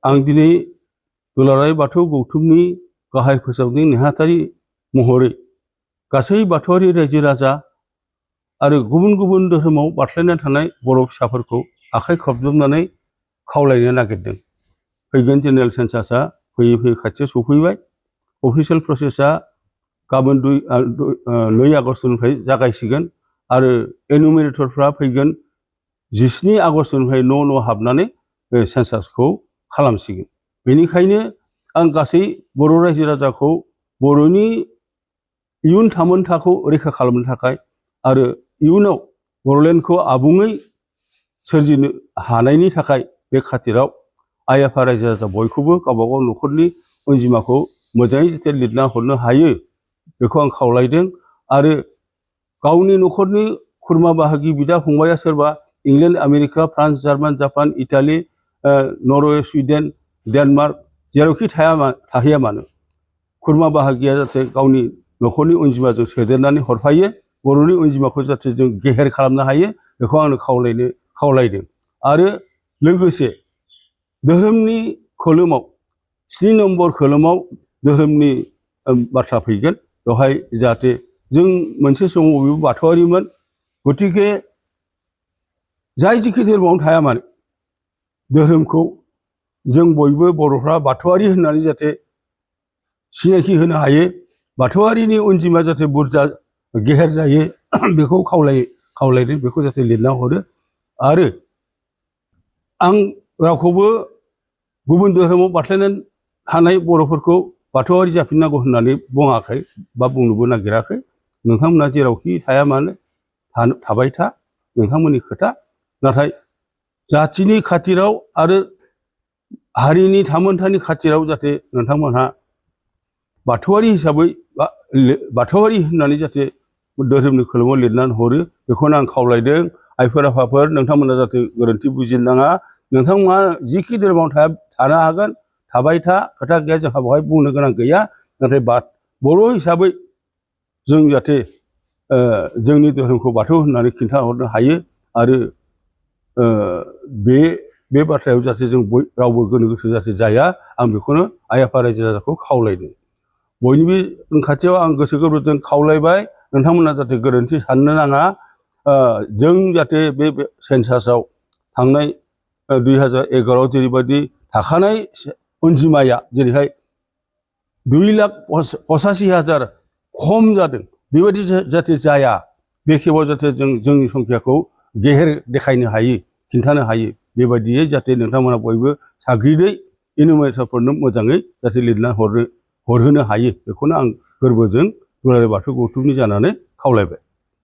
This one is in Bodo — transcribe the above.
आं दिनै दुलाराय बाथौ गौथुमनि गाहाय फोसावगिरि नेहाथारि महरै गासै बाथौआरि रायजो राजा आरो गुबुन गुबुन धोरोमाव बारस्लायना थानाय बर' फिसाफोरखौ आखाइ खबजबनानै खावलायनो नागिरदों। फैगोन जेनेरेल सेन्सासआ फैयै फैयै खाथियाव सफैबाय। अफिसियेल प्रसेसआ गाबोन 2 आगस्तनिफ्राय जागायसिगोन आरो एनुमिनेटरफ्रा फैगोन 17 आगस्तनिफ्राय न' हाबनानै बे सेन्सासखौ खालामसिगोन। बेनिखायनो आं गासै बर' रायजो राजाखौ बर'नि इयुन थामोनथाखौ रैखा खालामनो थाखाय आरो इयुनाव बर'लेण्डखौ आबुङै सोरजिनो हानायनि थाखाय बे खाथिराव आइ आफा रायजो राजा बयखौबो गावबागाव न'खरनि अनजिमाखौ मोजाङै जाहाथे लिरना हरनो हायो बेखौ आं खावलायदों। आरो गावनि न'खरनि खुरमा बाहागि बिदा फंबाया सोरबा England America France German Japan Italy Norway Sweden Denmark जेरावखि थाहैया मानो खुरमा बाहागिया जाहाथे गावनि न'खरनि अनजिमाजों सोदेरनानै हरफायो बर'नि अनजिमाखौ जाहाथे जों गेहेर खालामनो हायो बेखौ आं खावलायदों। आरो लोगोसे धोरोमनि खोलोमाव 7 नम्बर खोलोमाव धोरोमनि बाथ्रा फैगोन। बेवहाय जाहाथे जों मोनसे समाव बयबो बाथौआरिमोन, गतिके जाय जिखि धोरोमावनो थाया मानो धोरोमखौ जों बयबो बर'फ्रा बाथौआरि होननानै जाहाथे सिनायथि होनो हायो, बाथौआरिनि अनजिमा जाहाथे बुरजा गेहेर जायो बेखौ खावलायदों। बेखौ जाहाथे लिरना हरो। आरो आं रावखौबो गुबुन धोरोमाव बारस्लायनानै थानाय बर'फोरखौ बाथौआरि जाफिननांगौ होननानै बुङाखै बा बुंनोबो नागिराखै। नोंथांमोना जेरावखि थाया मानो थाबाय था, नोंथांमोननि खोथा। नाथाय जाथिनि खाथिराव आरो हारिनि थामोनथानि खाथिराव जाहाथे नोंथांमोनहा बाथौआरि हिसाबै बा बाथौआरि होननानै जाहाथे धोरोमनि खोलोमाव लिरनानै हरो बेखौनो आं खावलायदों। आइफोर आफाफोर नोंथांमोना जाहाथे गोरोन्थि बुजिनाङा। नोंथांमोना जिखि धोरोमाव थानो हागोन, थाबाय था, खोथा गैया, जोंहा बेवहाय बुंनो गोनां गैया। नाथाय बर' हिसाबै जों जाहाथे जोंनि धोरोमखौ बाथौ होननानै खिन्थाहरनो हायो। आरो बे बाथ्रायाव जाहाथे जों रावबो गोनो गोथो जाहाथे जाया आं बेखौनो आइ आफा रायजो राजाखौ खावलायदों। बयनिबो खाथियाव आं गोसो गोरबोजों खावलायबाय नोंथांमोना जाहाथे गोरोन्थि साननो नाङा। जों जाहाथे बे सेन्सासआव थांनाय 2011आव जेरैबायदि थाखानाय अनजिमाया जेरैहाय 2,85,000 खम जादों बेबायदि जाहाथे जाया। बे खेबाव जाहाथे जोंनि संख्याखौ गेहेर देखायनो हायो, खिन्थानो हायो। बेबायदियै जाहाथे नोंथांमोना बयबो साग्रिदै इनुमिनेटरफोरनो मोजाङै जाहाथे लिरना हरहोनो हायो बेखौनो आं गोरबोजों दुलाराय बाथौ गौथुमनि जानानै खावलायबाय।